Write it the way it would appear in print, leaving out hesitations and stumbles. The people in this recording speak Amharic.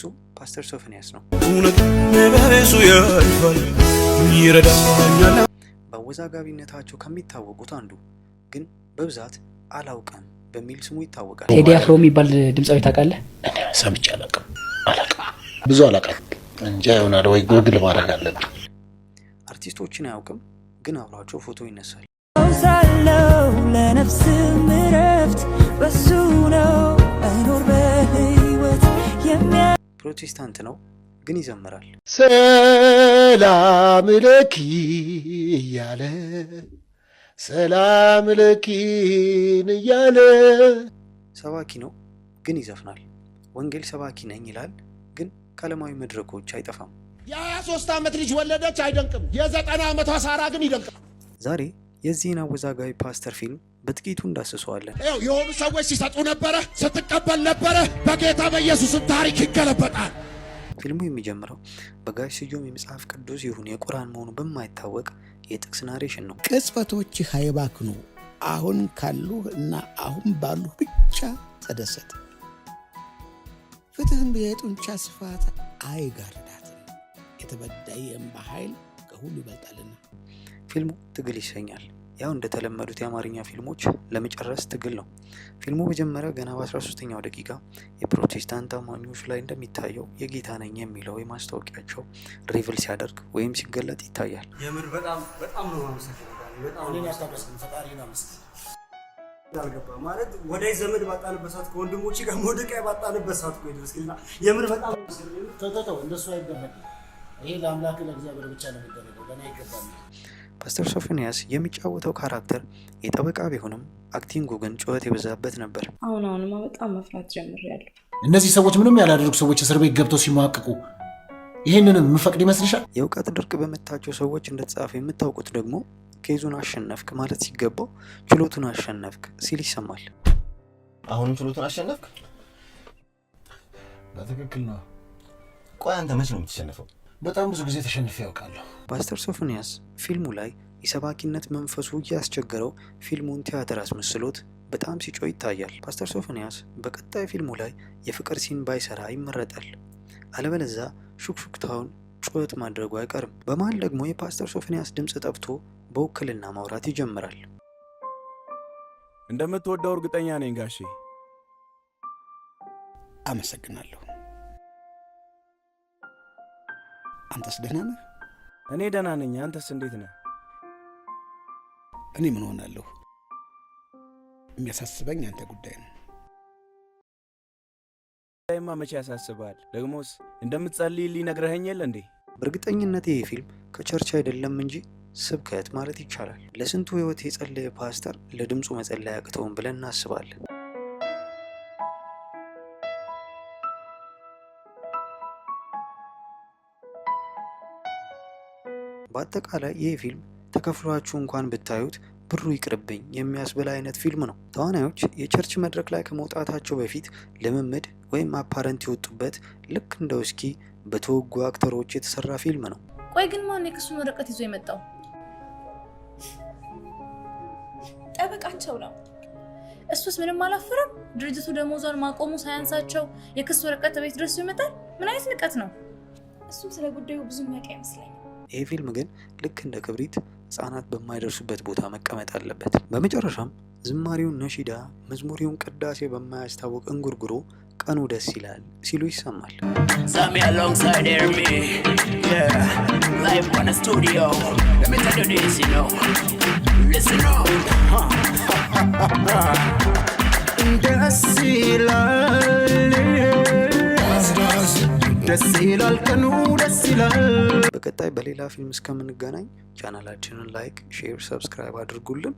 እሱ ፓስተር ሶፎንያስ ነው። እውነትም በብዙ ያልፋል፣ ይረዳኛል። በአወዛጋቢነታቸው ከሚታወቁት አንዱ ግን በብዛት አላውቅም በሚል ስሙ ይታወቃል። ቴዲ አፍሮ የሚባል ድምፃዊ ታውቃለህ? እኔ ሰምቼ አላውቅም፣ አላውቅም፣ ብዙ አላውቅም። እንጃ ይሆናል ወይ ጉግል ማድረግ አለብኝ። አርቲስቶችን አያውቅም፣ ግን አብሯቸው ፎቶ ይነሳል። ሳለው ለነፍስም እረፍት በሱ ነው መኖር በህይወት የሚያ ፕሮቴስታንት ነው፣ ግን ይዘምራል። ሰላም ለኪ እያለ፣ ሰላም ለኪን እያለ። ሰባኪ ነው፣ ግን ይዘፍናል። ወንጌል ሰባኪ ነኝ ይላል፣ ግን ከዓለማዊ መድረኮች አይጠፋም። የ23 ዓመት ልጅ ወለደች፣ አይደንቅም። የ90 ዓመቷ ሳራ ግን ይደንቃል። ዛሬ የዚህን አወዛጋቢ ፓስተር ፊልም በጥቂቱ እንዳስሰዋለን። ይኸው የሆኑ ሰዎች ሲሰጡ ነበረ፣ ስትቀበል ነበረ። በጌታ በኢየሱስም ታሪክ ይገለበጣል። ፊልሙ የሚጀምረው በጋሽ ስዩም የመጽሐፍ ቅዱስ ይሁን የቁርአን መሆኑ በማይታወቅ የጥቅስ narration ነው። ቅጽበቶችህ አይባክኑ። አሁን ካሉህ እና አሁን ባሉህ ብቻ ተደሰት። ፍትህን የጡንቻ ስፋት አይጋርዳትም። የተበዳይ የእንባ ኃይል ከሁሉ ይበልጣልና። ፊልሙ ትግል ይሰኛል። ያው እንደተለመዱት የአማርኛ ፊልሞች ለመጨረስ ትግል ነው። ፊልሙ በጀመረ ገና በ13ኛው ደቂቃ የፕሮቴስታንት አማኞች ላይ እንደሚታየው የጌታ ነኝ የሚለው የማስታወቂያቸው reveal ሲያደርግ ወይም ሲገለጥ ይታያል። የምር በጣም በጣም ነው የማመሰግነው ዳኒ፣ በጣም ነው የማመሰግነው። ፈጣሪን አመስግን። አልገባ ማለት ወዳጅ ዘመድ ባጣንበት ሰዓት፣ ከወንድሞቼ ጋር መውደቂያ ባጣንበት ሰዓት እኮ የደረስክልና የምር በጣም ነው የማመሰግነው። ተው ተው ተው፣ እንደሱ አይደረግም። ይሄ ለአምላክ ለእግዚአብሔር ብቻ ነው የሚደረገው፣ ለእኔ አይገባም። ፓስተር ሶፎንያስ የሚጫወተው character የጠበቃ ቢሆንም acting ኡ ግን ጩኸት የበዛበት ነበር። አሁን አሁንማ በጣም መፍራት ጀምሬያለሁ። እነዚህ ሰዎች ምንም ያላደረጉ ሰዎች እስር ቤት ገብተው ሲሟቅቁ ይህንንም የምፈቅድ ይመስልሻል? የእውቀት ድርቅ በመታቸው ሰዎች እንደተጻፈ የምታውቁት ደግሞ case ኡን አሸነፍክ ማለት ሲገባው ችሎቱን አሸነፍክ ሲል ይሰማል። አሁንም ችሎቱን አሸነፍክ? በትክክል ነው። ቆይ አንተ መች ነው የምትሸነፈው? በጣም ብዙ ጊዜ ተሸንፌ ያውቃለሁ። ፓስተር ሶፎንያስ ፊልሙ ላይ የሰባኪነት መንፈሱ እያስቸገረው ፊልሙን ቲያትር አስመስሎት በጣም ሲጮህ ይታያል። ፓስተር ሶፎንያስ በቀጣይ ፊልሙ ላይ የፍቅር scene ባይሰራ ይመረጣል። አለበለዛ ሹክሹክታውን ጩኸት ማድረጉ አይቀርም። በመሀል ደግሞ የፓስተር ሶፎንያስ ድምፅ ጠፍቶ በውክልና ማውራት ይጀምራል። እንደምትወደው እርግጠኛ ነኝ ጋሼ። አመሰግናለሁ። አንተስ ደህና ነህ? እኔ ደህና ነኝ። አንተስ እንዴት ነህ? እኔ ምን ሆናለሁ? የሚያሳስበኝ አንተ ጉዳይ ነው። ማ መቼ ያሳስባል? ደግሞስ እንደምትጸልይልኝ ነግረኸኝ የለ እንዴ? በእርግጠኝነት ይህ ፊልም ከ church አይደለም እንጂ ስብከት ማለት ይቻላል። ለስንቱ ሕይወት የጸለየ ፓስተር ለድምፁ መጸለይ አያቅተውም ብለን እናስባለን። በአጠቃላይ ይህ ፊልም ተከፍሏችሁ እንኳን ብታዩት ብሩ ይቅርብኝ የሚያስብል አይነት ፊልም ነው። ተዋናዮች የ church መድረክ ላይ ከመውጣታቸው በፊት ልምምድ ወይም apparent የወጡበት ልክ እንደ ውስኪ በተወጉ actor ኦች የተሰራ ፊልም ነው። ቆይ ግን ማን የክሱን ወረቀት ይዞ የመጣው? ጠበቃቸው ነው። እሱስ ምንም አላፈረም? ድርጅቱ ደሞዟን ማቆሙ ሳያንሳቸው የክስ ወረቀት ቤት ድረስ ይመጣል? ምን አይነት ንቀት ነው? እሱም ስለ ጉዳዩ ብዙ የሚያውቅ አይመስለኝም። ይህ ፊልም ግን ልክ እንደ ክብሪት ሕፃናት በማይደርሱበት ቦታ መቀመጥ አለበት። በመጨረሻም ዝማሬውን ነሺዳ፣ መዝሙሪውን ቅዳሴ በማያስታውቅ እንጉርጉሮ ቀኑ ደስ ይላል ሲሉ ይሰማል። Sammy alongside me. Yeah, live on the studio. Let me tell you this. Listen up. ደስ ይላል፣ ደስ ይላል፣ ቀኑ ደስ ይላል። በቀጣይ በሌላ ፊልም እስከምንገናኝ ቻናላችንን like፣ share፣ subscribe አድርጉልን።